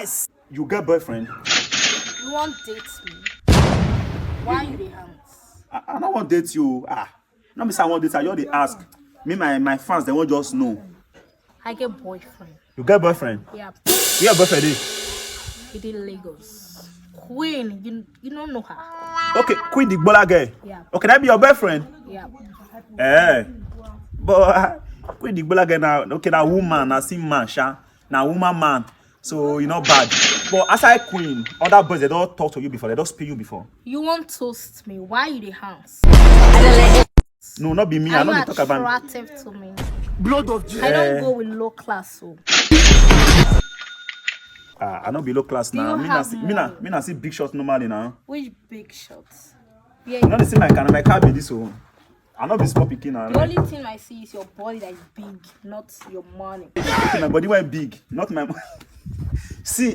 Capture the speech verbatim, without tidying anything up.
Yes. You get boyfriend? You wan date me? Why you dey hang? I, I no wan date you. Ah, no be say I wan date you. I just dey ask. Me, my my fans, they wan just know. I get boyfriend. You get boyfriend? Yeah, Where your boyfriend dey? he dey Lagos. Queen, you you don't know her. Okay, Queen Digbola girl. Yeah. Okay, that be your boyfriend? Yeah. Eh. But uh, Queen Digbola girl na, okay, na woman, na same man, sha. Na woman man. So you not bad. But aside Queen, other boys, they don't talk to you before. They don't speak you before. You wan toast me? Why you dey hang? No, not be me. I Are no you dey talk about. Attractive to me? Blood of Jesus. I don't Eh. go with low class. So Ah, I no be low class Do now. you Me na have see, me na money? me na see big shot normally now. Which big shot? Yeah. You know the thing, my car, my car be this one. I no be small pikin now. The only thing I see is your body that is big, not your money. Okay, my body went big, not my. See,